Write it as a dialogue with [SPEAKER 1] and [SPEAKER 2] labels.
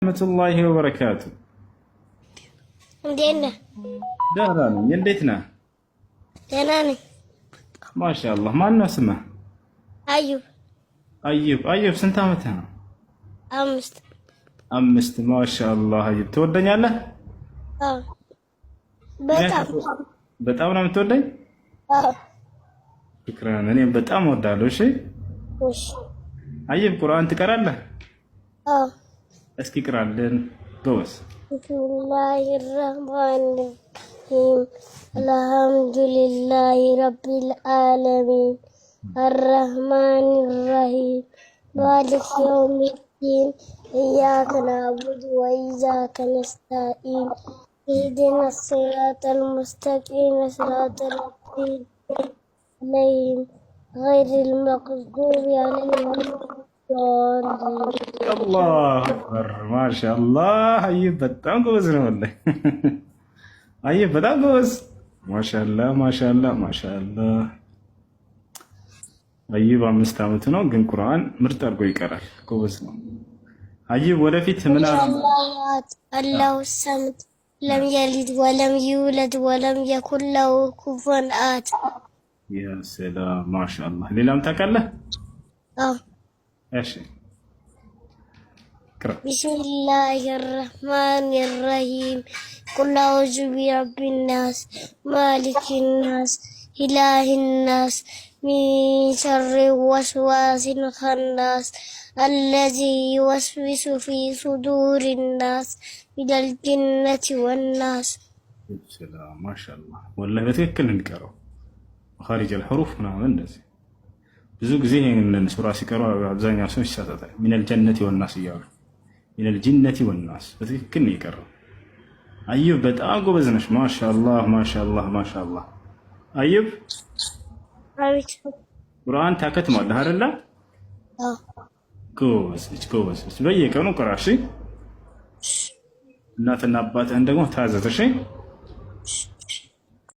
[SPEAKER 1] ረሕመቱላሂ ወበረካቱ።
[SPEAKER 2] እንዴት ነህ?
[SPEAKER 1] ደህና ነኝ። እንዴት ነህ?
[SPEAKER 2] ደህና ነኝ።
[SPEAKER 1] ማሻአላህ። ማነው ስምህ?
[SPEAKER 2] አዩብ።
[SPEAKER 1] አዩብ። አዩብ ስንት ዓመትህ ነው?
[SPEAKER 2] 5።
[SPEAKER 1] 5። ማሻአላህ። አዩብ ትወደኛለህ?
[SPEAKER 2] አዎ፣ በጣም።
[SPEAKER 1] በጣም ነው የምትወደኝ?
[SPEAKER 2] አዎ።
[SPEAKER 1] ፍቅረን እኔም በጣም እወዳለሁ። እሺ።
[SPEAKER 2] እሺ።
[SPEAKER 1] አዩብ ቁርአን ትቀራለህ?
[SPEAKER 2] አዎ።
[SPEAKER 1] እስኪ ቅራልን ጎበዝ።
[SPEAKER 2] ቢስሚላሂ ራህማን ራሂም አልሐምዱሊላሂ ረቢል ዓለሚን አርራህማን ራሂም ማሊክ የውሚዲን ኢያከ ነዕቡዱ ወኢያከ ነስተዒን ኢህዲነ ሲራጠል ሙስተቂም ሲራጠል ለዚነ ዐለይሂም ገይሪል መግዱቢ ዐለይሂም ወለዷሊን።
[SPEAKER 1] አላሁ አክበር ማሻአላህ። አዩብ በጣም ጎበዝ ነው ወላሂ። አዩብ በጣም ጎበዝ ማሻአላህ፣ ማሻአላህ፣ ማሻአላህ። አዩብ 5 ዓመቱ ነው፣ ግን ቁርአን ምርጥ አድርጎ ይቀራል። ጎበዝ ነው አዩብ። ወደፊት ምን
[SPEAKER 2] አላሁ ሰምድ ለም የሊድ ወለም ይውለድ ወለም የኩን ለሁ ኩፉወን አሐድ።
[SPEAKER 1] ያ ሰላም ማሻአላህ። ሌላም ታውቃለህ?
[SPEAKER 2] አዎ።
[SPEAKER 1] እሺ ቅራ።
[SPEAKER 2] ቢስሚላሂ ረህማን ረሂም ቁል አዑዙ ቢረቢናስ ማሊኪ ናስ ኢላሂ ናስ ሚን ሸሪ ወስዋሲል ኸናስ አለዚ ዩወስዊሱ ፊ ሱዱሪ ናስ ሚነል ጅነቲ ወናስ።
[SPEAKER 1] ሰላም ማሻአላህ። ወላሂ በትክክል እንቀረው መኻሪጅ አልሑሩፍ ምናምን እንደዚህ ብዙ ጊዜ ይህንን ሱራ ሲቀሩ አብዛኛው ሰው ይሳሳታል። ሚነል ጀነቲ ወናስ እያሉ ሚነል ጅነቲ ወናስ በትክክል ነው የቀረው። አዩብ በጣም ጎበዝ ነሽ። ማሻአላህ ማሻአላህ ማሻአላህ። አዩብ
[SPEAKER 2] አቤት።
[SPEAKER 1] ቁርአን ታከትማለህ አይደለ?
[SPEAKER 2] አዎ።
[SPEAKER 1] ጎበዝ ልጅ፣ ጎበዝ ልጅ። በየቀኑ ቅራ እሺ። እናትና አባትህን ደግሞ ታዘዝ እሺ።